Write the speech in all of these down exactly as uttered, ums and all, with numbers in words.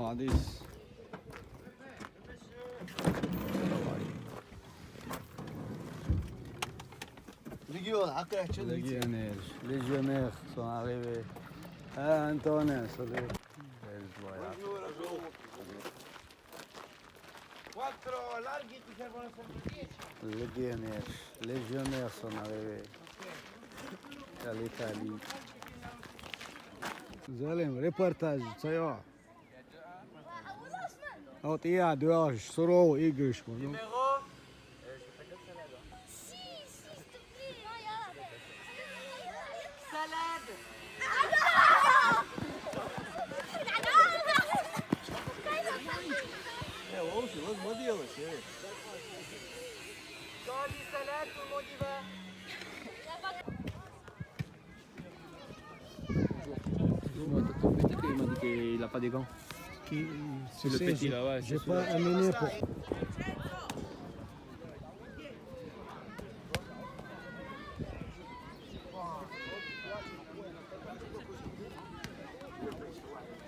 Adis. Légion, après, tu Légionnaires, légionnaires sont arrivés. Ah, Antonin, ça fait. Voilà. Quattro larghi ti servono sempre dieci. Légionnaires, légionnaires sont arrivés. Dall'Italie. Zalim, reportage, ça y est. Out, yeah, dehors, soro, igrish, mano. Numéro. Salade. Eh, oğlum, nasıl mı diyorlar şey? Dans les salades, tout le monde y va. Excuse-moi, t'as ton petit, il m'a dit qu'il a pas des gants. Qui, c'est le petit là, ouais. J'ai pas amené pour.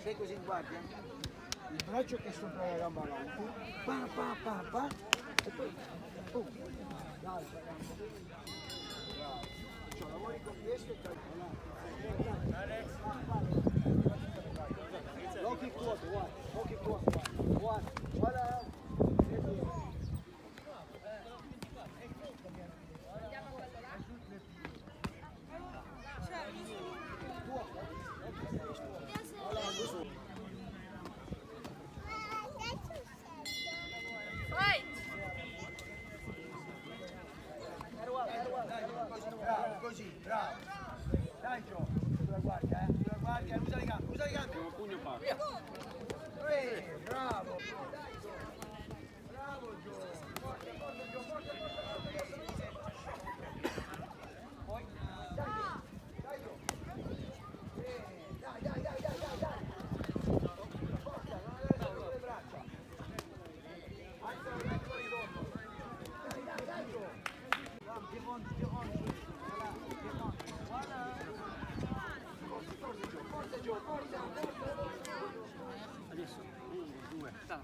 Sei così in guardia? Il braccio che è sopra la gamba avanti, pa, pa, pa, pa, e poi, oh, l'altra gamba. Bravo. Cioè, lavori con questo e poi, l'altra. Occhi fuori, guarda, occhi fuori, guarda, guarda, guarda. Bravo, così, bravo. Dai, Gio, sulla guardia, eh. Sulla guardia, usa le gambe, usa le gambe. Con un pugno fa. Eh, bravo. Dai, Gio. Bravo, Gio. Forza, forza, Gio, forza, forza, forza, forza. Poi, dai, Gio. Dai, Gio. Eh, dai, dai, dai, dai, dai, dai. Forza, non andare solo con le braccia. Adesso, uno, due, tre.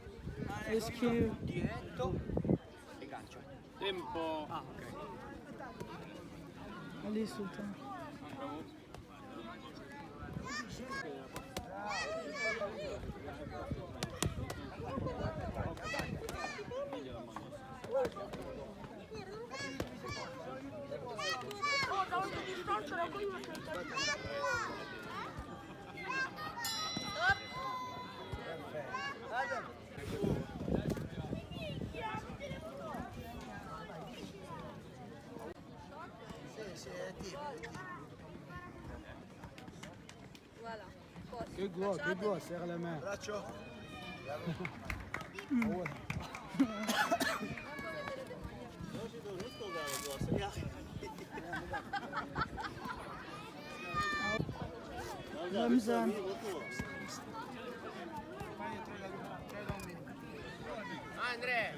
Est-ce que... Diretto e gancio. Tempo. Ah, ok. Allez, Sultan. Voilà. Che gol, che gol, serra la mano. Braccio. Ramzan. Andrea.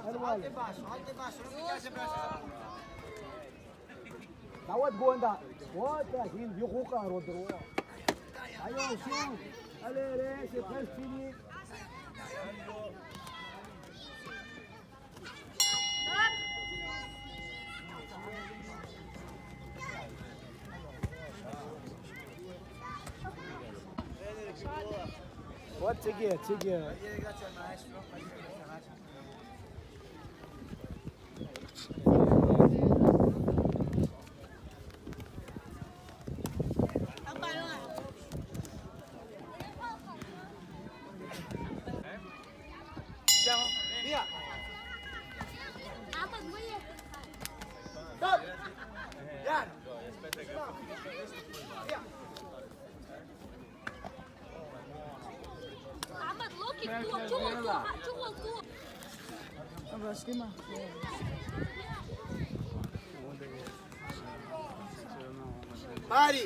Alto e basso, alto e basso, non mi piace per la stessa punta. Давай, Гонда. Вот так, и Юхука, Родро. Allez, allez, c'est presque fini. What to get, to get. Siamo via. Stop. Via. محمد، لوكي، تو، تو، تو، تو. Pari.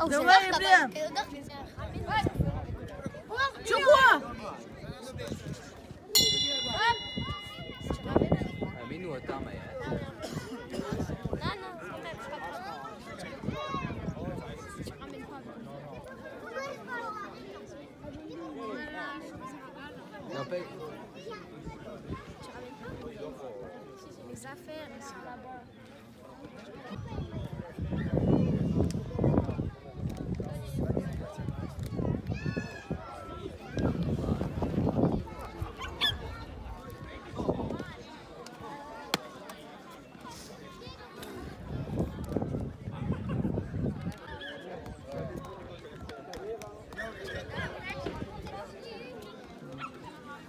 Давай, Ибрем. Чего? Амин, вот там, а я. Les affaires, elles sont là-bas.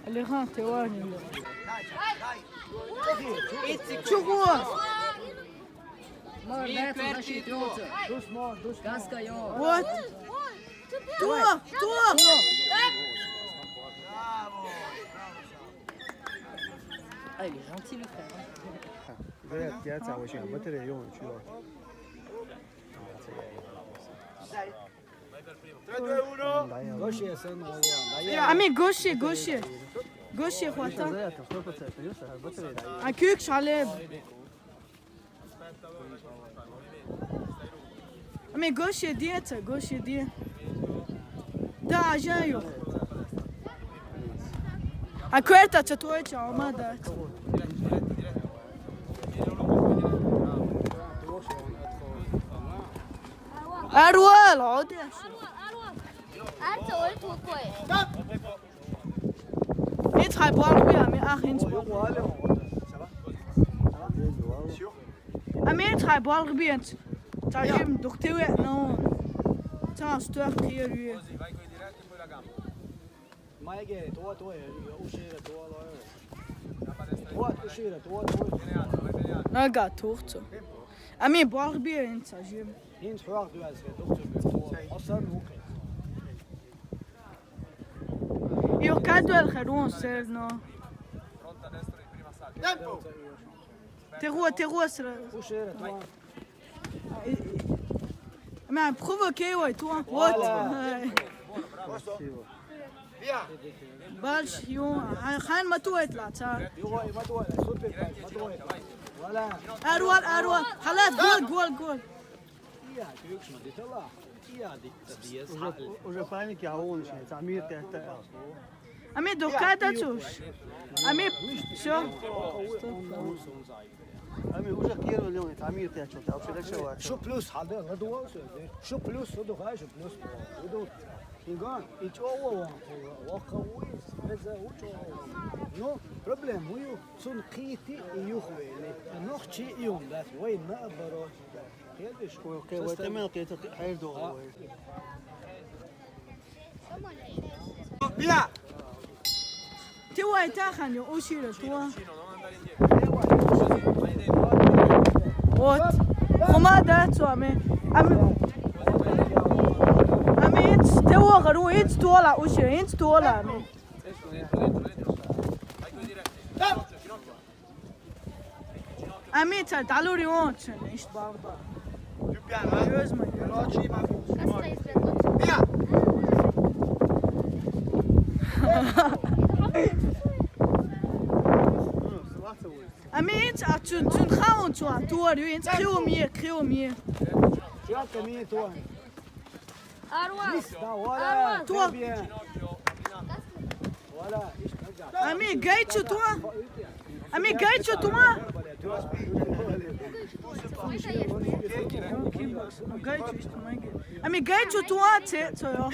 Алихан, тевани. Чего? Молодец, он защитился. Гаска, ё. Вот. Кто? Кто? А, il est gentil, le frère. Говорят, я тебя очень батарею, чувак. Амин, гоши, гоши. Гоши, хвата. А кюк шалеб. Амин, гоши, диета, гоши, диета. Да, ажаю. А кверта чатуеча, омада. Арвал, оди. Арца ойт укой. Ит хай буал би, ами ахинч буал. Ами ит хай буал би анч. Тажим духтеве но. Тас туах киер. Maige, tuo, tuo, uscire, tuo, tuo. Tuo, uscire, tuo, tuo. Naga tuhtu. Ami bual bi insa jim. Hins huag duas, tuo, tuo. Osan uke. Io cado el gerun ser no. Tempo. Te rua, te rua sera. Uscire, tuo. Mais provoquer, ouais, toi. Voilà. Balsh, yon, خان ما تويت لا تا. Voilà. Arwal, arwal. خلاص, جول, جول, جول. Уже, уже паники, а он ещё, Амир, ты это. Амир, духада чуш. Амир, всё. Амир, уже киер лёнет, Амир, ты о чём? Ты вообще решила? Шу плюс, халда, ладу, шу плюс, шу духай, шу плюс. Ладу. Инган, и чё, о, о, о, кого есть? Без, о, чё? Ну, проблема, ую, сун кити и юхвели. А нох чи и он, да, вай, наоборот. Ой, кэ, вай, тэ мэн, кэ, тэ, хэр доо, вай. Бля! Тэ вай, та хан ё, усира, туа. Вот. Хума да, цу, ами. Ами. Ами, ит, тэ вай, гару, ит, туала, усира, ит, туала, ами. Ами, цар далури онцун, ишт барба. Ёзма. Ами, ит, а цун, цун хаун цуа, туар, ю, ит, криу мие, криу мие. Чуак, ами, туар. Арва. Да, voilà. Туа. Très bien. Voilà. Ами, гайчу туа. Ами, гайчу туа. Гайчу, ишт маги. Ами, гайчу туа, це, це, ё.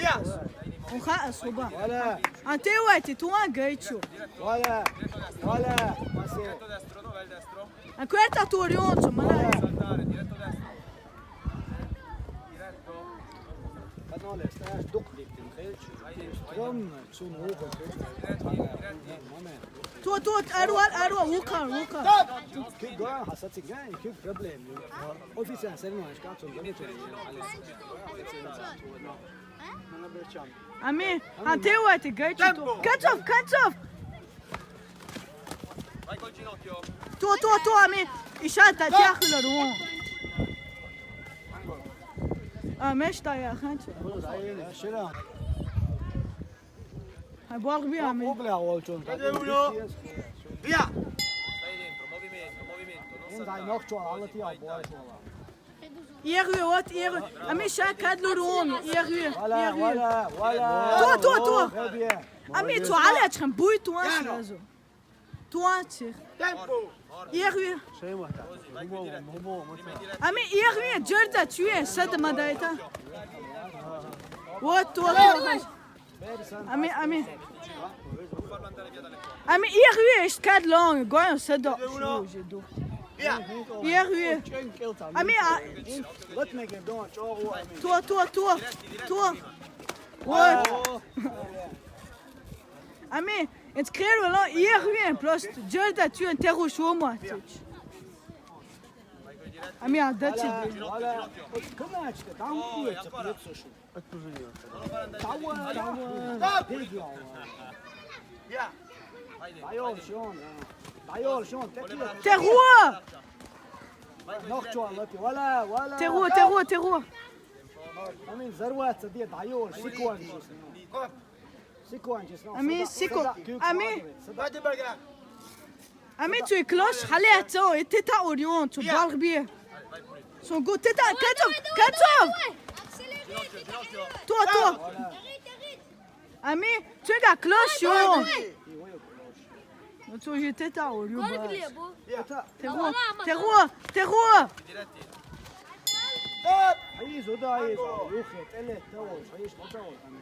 Уха, асуба. Voilà. А тэ вай, тэ туа, гайчу. Voilà. Voilà. А кверта турион, цу, мана. Канале, стааш дук ликтин, хелч. Стрёмно, цун угол, момент. Тот, тот, арвал, арвал, вука, вука. Кюк ган, хасаци ган, кюк проблем. Официал, соревнованиеш, как он, да, ничего. Ами, а тэ вай, тэ гайчу ту. Концов, концов! Tu, tu, tu, ami. Išal ta tiaxilo ru. A, meš ta ja, hančo. Hai, bog bi, ami. Ogle a olčon. Via! Dai, noh čola, ala ti a bol čola. Ierui, ot, ierui. Ami, šaj kad lu rum, ierui, Voilà, ierui. Voilà, voilà. Tu, tu, tu. Très bien. Ami, tu ale ačhan buj tu ašlazo. Tu ačih. Tempo. Ierui. Ami, ierui, džerda tu je, sad ma dajta. Ot, tu, tu. Ami, ami. Ami, ierui, eš kad long, gojo sad do. Via! Ierui. Ami, a, Let me get down, čola, ami. Tu, tu, tu, tu. Ot. Ami, et krelo lo, ierui, plus, džerda tu, en teru šumo. Ami, a da će Voilà, voilà. Ot, kamačka, tamo uvek sa pjeksošu. Tamo, tamo. Vidi ovo. Via! Dajol šon, ja. Dajol šon, tek je. Teru! Noh čola, lati, voilà, voilà. Teru, teru, teru. Amin, zarvaca, dije, dajol, sikuančis. Sikuančis, no. Ami, siku-, sada, kuk, ami. Sada. Hadi, Baga! Ami, tu je kloš, hale, aco, e teta orion, tu balh bie. Son go, teta, kačov, kačov. Tu, tu. Ami, tu ga kloš, jo. No, tu je teta orion, ba. Teru, teru, teru. Hajde, da, hajde, juhe, tele, tavo, hajde, što tavo, ami.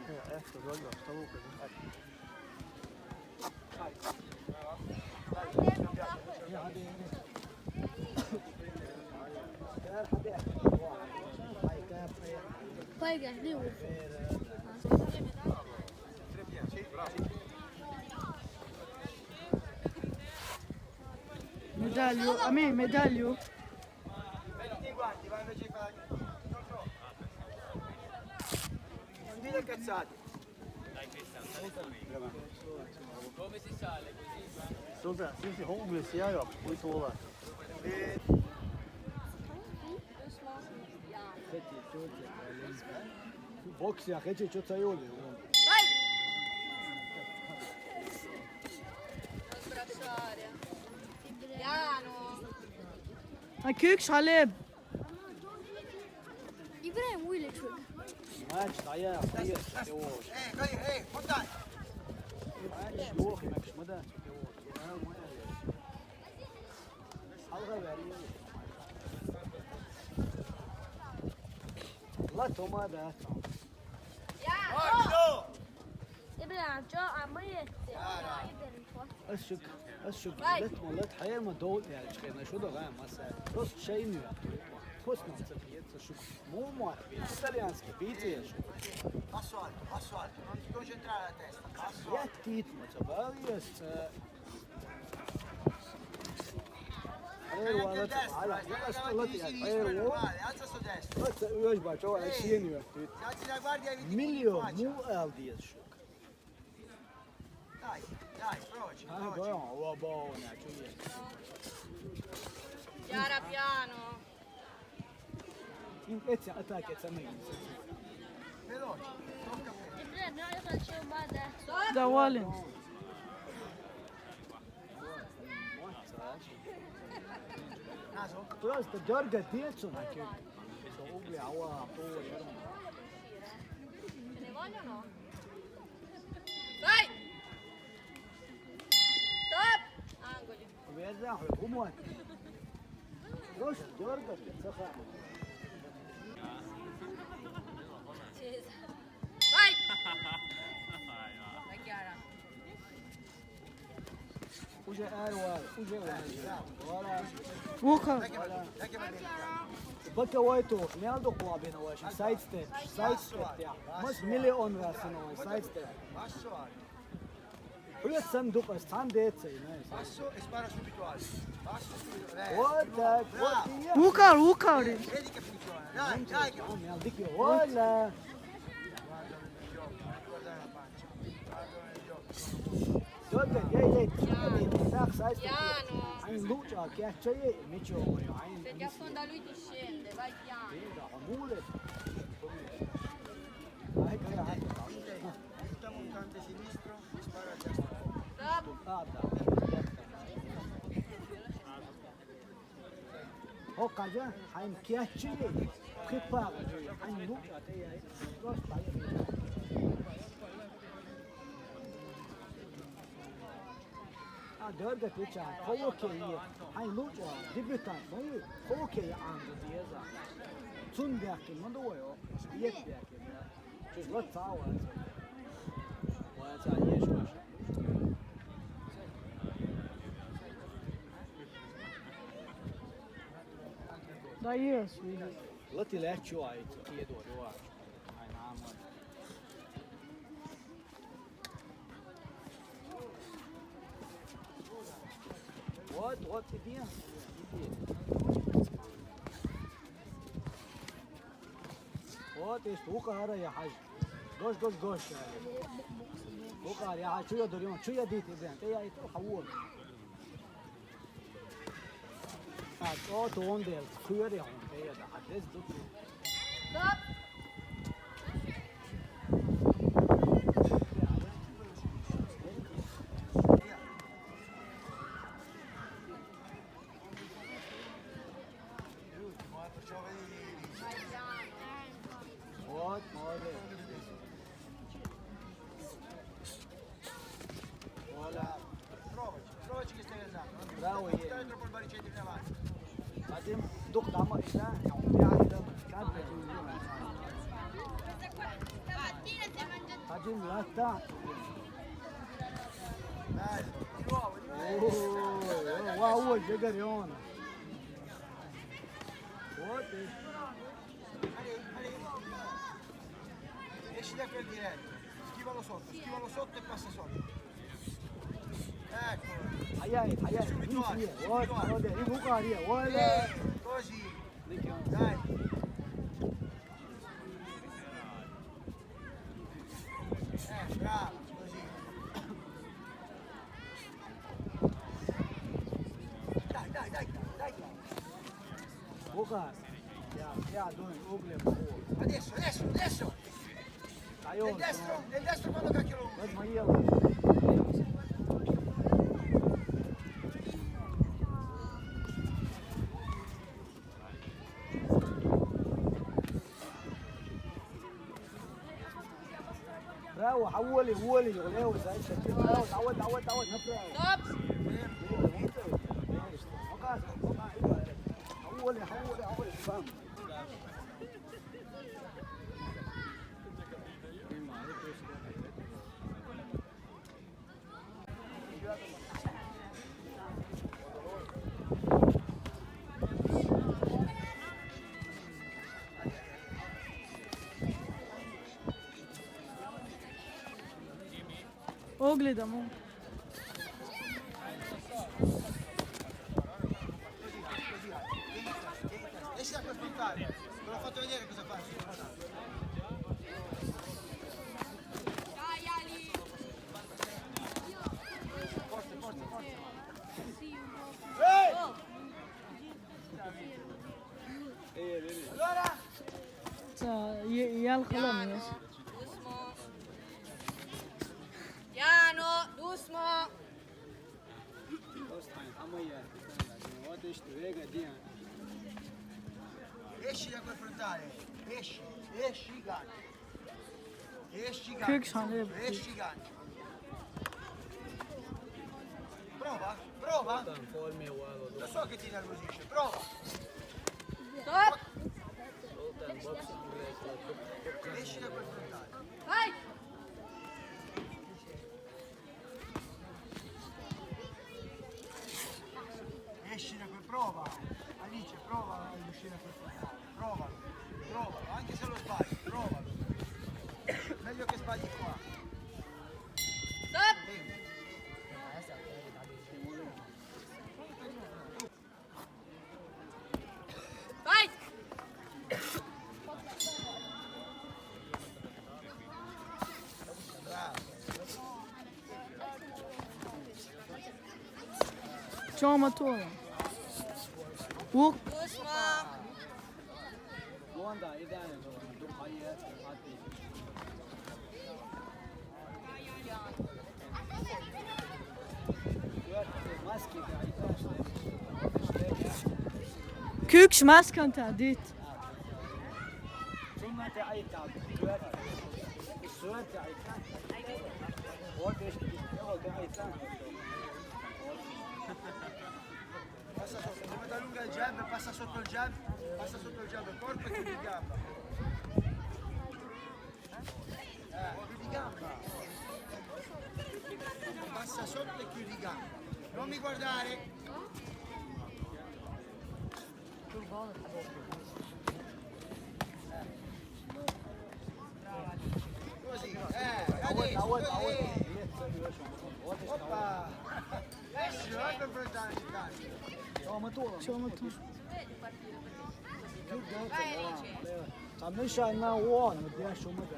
Medalju, a me, medalju. Non dite cazzate. Come si sale così? Scusa, sì, sì, homeless, ja, ja, pojdi tola. Boks ja, heće, čo ca joli. A kuk šaleb. Ibrahim, ujle čovjek. Mač, daja, daja, evo. Ej, ej, ej, potaj. Mač, juh, mač, mada. Halga ver. La toma da. Ibrahim, čo, a më jete? Ešuk, ešuk, let mo, let, hajer më dol, ja, čekaj, na šudo ga masa. Prosto šejnja. Posno se pijeca šuk. Mu mora, italijanski, pice je šuk. Passo alto, passo alto, non ti concentrare la testa, passo alto. Ja, titmo, co bavi, jes, e, Aero, ala, ala, ala, ala, aero. Alza sto destro. Alza, još ba, čova, e, sijeni, ja, tut. Se alzi la guardia e vedi in faccia. Milio, mu el dies šuk. Dai, dai, provaci, provaci. Ova ba, ona, čuje. Chiara, piano. In, eca, ataka, eca, me. Veloce, tocca a te. Da, Walen. Naso? Prosto, Đorđe, djeco, znači. So uglja, ova, to je. Ne vogliono? Vai! Stop! Angoli. Vjerzan, humor. Prosto, Đorđe, saha. Vai! Vai, Chiara. Uže, aj, aj, uže, aj. Vuka. Baka, oj, to, ne, ali dok labina, oj, side step, side step, ja. Mas milion rasina, oj, side step. Uvijek sam dupa, sam dece, ne. Basso e spara subito alto. Basso subito, eh. What the, what the, yeah. Vuka, Vuka, ri. Vedi che funziona. Dai, dai, che funziona. Hola. Guarda negli occhi, guarda la pancia. Guarda negli occhi. Guarda, che hai detto? Piano. Hai luce, che acciaie, mi ci vuole, hai... Se ti affonda lui ti scende, vai piano. Sì, no, amore. Vai, vai, vai. Aiuta un cante sinistro, mi spara a destra. Stop. Guarda. Ho kaja, hai kiachi, kipa, hai luce, hai luce. A dörde picha, kovo ke ye. Hai lucha, dibitan, kovo ke ye ando dieza. Tun biaki, mando wo yo. Yet biaki. Just let tawa. Wa ta ye shwa. Da yes, we. Let the lecture, I, I do, do. I know. Вот, вот, иди. Иди. Вот, есть وقار يا حاج. Gosh, gosh, gosh. وقار يا حاج، شو يا دوريون؟ شو يا ديتي بين؟ تي يا يتو حول. Stop. What? Voilà. Provaci, provaci che stai alzando. Bravo, ieri. Troppo il baricetto in avanti. Facciamo, dopo, dammi, eh, è un piatto, cambia. Facciamo latta. Dai, di nuovo, di nuovo. Oh, oh, wow, che garione. Forte. Esci da quel diretto, schivalo sotto, schivalo sotto e passa sotto. Ecco. Aia, aia, subito alto, subito alto. Guarda, guarda, io Luca, aia, guarda. Eh, così. Dai. Eh, bravo, così. Dai, dai, dai, dai, dai. Boca. Ya, ya, don, ogle, boca. Adesso, adesso, adesso. Dai, nel destro, nel destro quando cacchio lo usi. Ma io. Bravo, حولي، حولي، حولي، زي الشكل. Bravo, تعود، تعود، تعود، نفرق. Stop. حولي، حولي، حولي، فهم. Ogledamo. Esci da quel frontale. Ve l'ho fatto vedere cosa fa. Forza, forza, forza. Allora? Sa, ye, ye al khalam, yes. Piano, dusmo. Esci da quel frontale, esci, esci, gancio. Esci, gancio, esci, gancio. Prova, prova. Lo so che ti nervosisce, prova. Stop. Esci da quel frontale. Vai. Esci da quel, prova. Alice, prova ad uscire da quel frontale. Provalo, provalo, anche se lo sbagli, provalo. Meglio che sbagli qua. Stop. Vai! Bravo. Čoma to. Uk. Kükš maskan tā dit. Passa sotto, come da lunga il jab, passa sotto il jab, passa sotto il jab, corpo e chiudi gamba. Eh, chiudi gamba. Passa sotto e chiudi gamba. Non mi guardare. Così, eh, adesso, così. Oppa. Eh, si va per bruttarsi tanto. Čoma to. Čoma to. Ča mi šaj na o, na dješo mu da.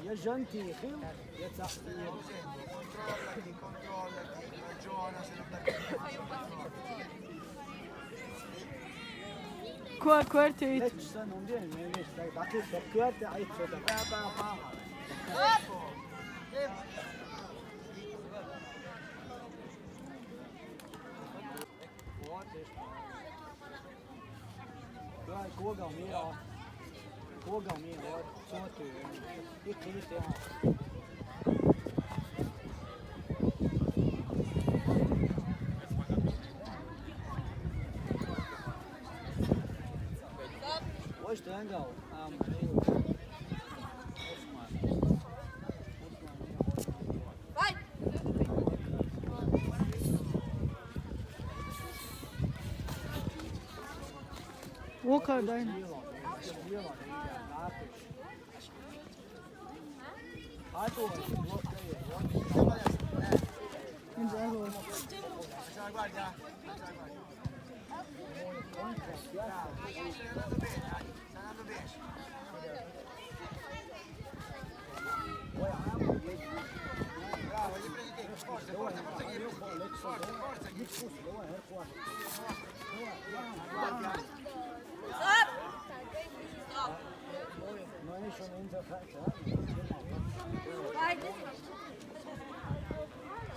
Ja žan ti hil, ja ca. Controllati, controllati, ragiona se non Ko, ko te it? Neću sad, on djelj, ne, ne, staj, dakle, dok ja te, aj, to da, ba, ba, ba. Gledaj, koga mi je, koga mi je, co ti je, i ti te. Where's the angle? Um, Osman. Vuka, daj.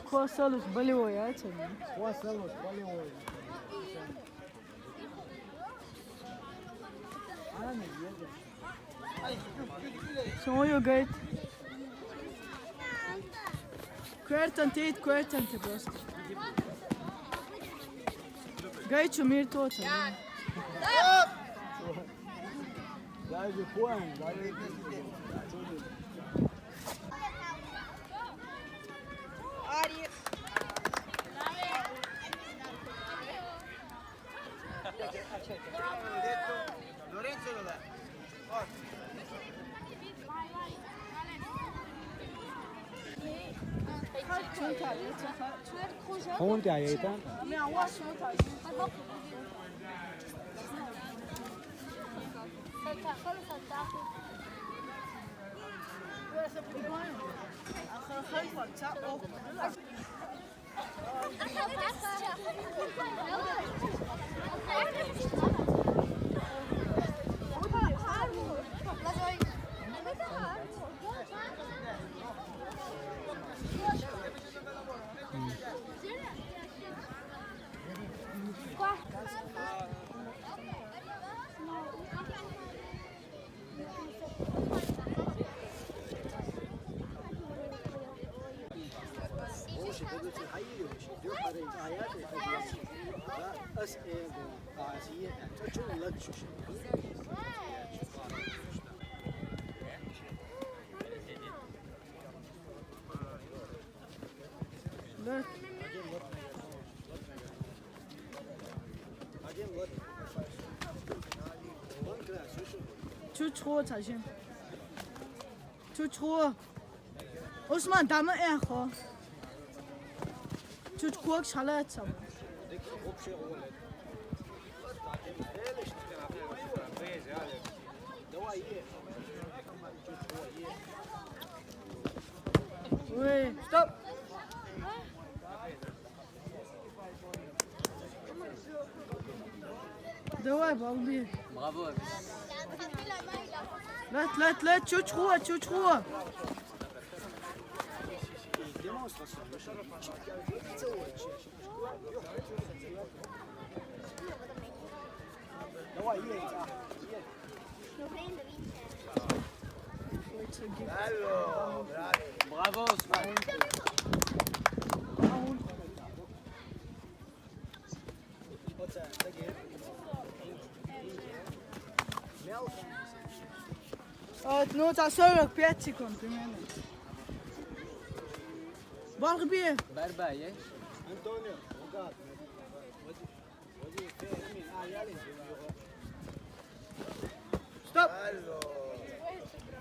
Ko selus bolevoj, a? Ko selus bolevoj. Samo joj gajt. Kvertan te, kvertan te prosto. Gajt ću mir to te. Daj mi poen, daj mi. Lorenzo dov'è? Conte hai tanto? Čuč ho, čažim. Čuč ho. Osman, dama e ho. Čuč ho, šala e čam. Oj, stop. Давай, балбес. Браво. Лет, лет, лет, чучхуа, чучхуа. Bravo, Osman. От, ну, это сорок пять секунд примерно. Барби. Барби, е? Антонио, Стоп!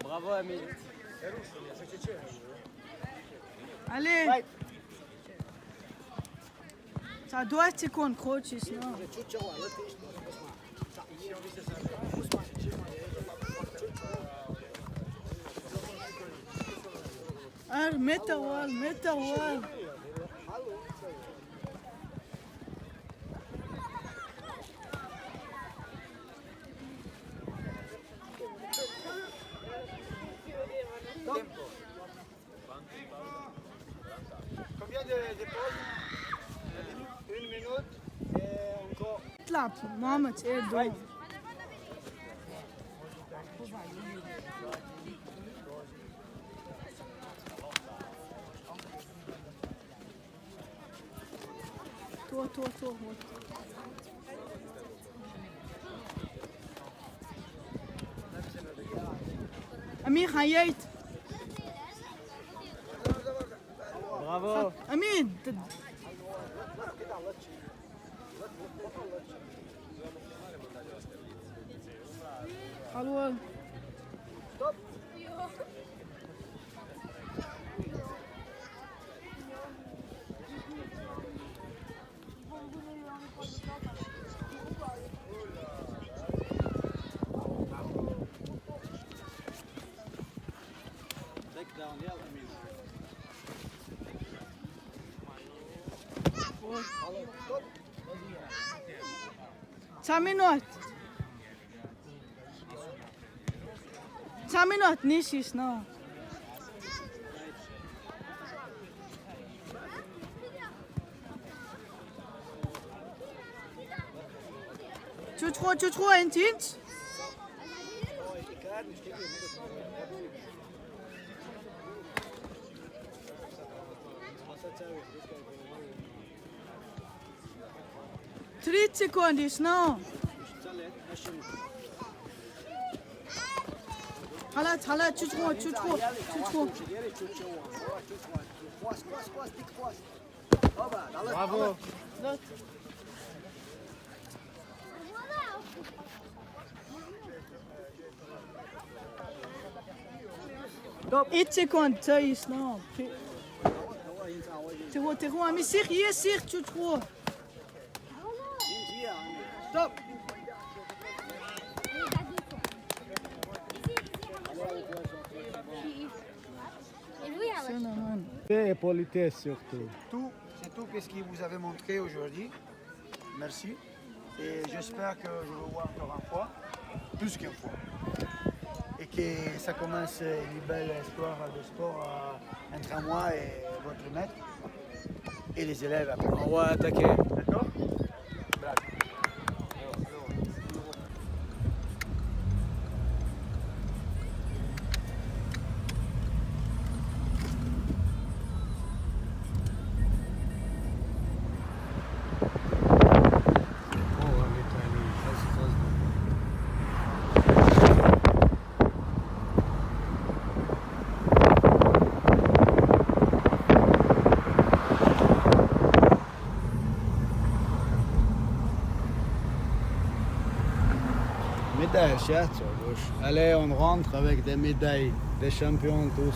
Браво, Амин. Алле. Са двадцать секунд хочешь, но. Ар, метавал, метавал. Combien de, de pause? Une minute et encore. Tlap, Mohamed, c'est bon. Toi, toi, toi, toi. Amir, hayet. Bravo. Amin. Allo. Цхьа минут. Цхьа минут, нисис, но. Чучхо, чучхо, интинч. Тридцать секунд, но. Халат, халат, чучхо, чучхо, чучхо. Браво. Итт секунд, цаис, но. Ти-, тихо, тихо, ами сих, е сих, чучхо. Стоп! Всё нормально. Paix et politesse surtout. Tout, c'est tout, qu'est-ce que vous avez montré aujourd'hui. Merci. Et j'espère que je vous vois encore une fois, plus qu'une fois. Et que ça commence une belle histoire de sport, euh, entre moi et votre maître et les élèves après. On va attaquer. D'accord ? Bravo. Médaille, c'est ça, gauche. Allez, on rentre avec des médailles, des champions, tous.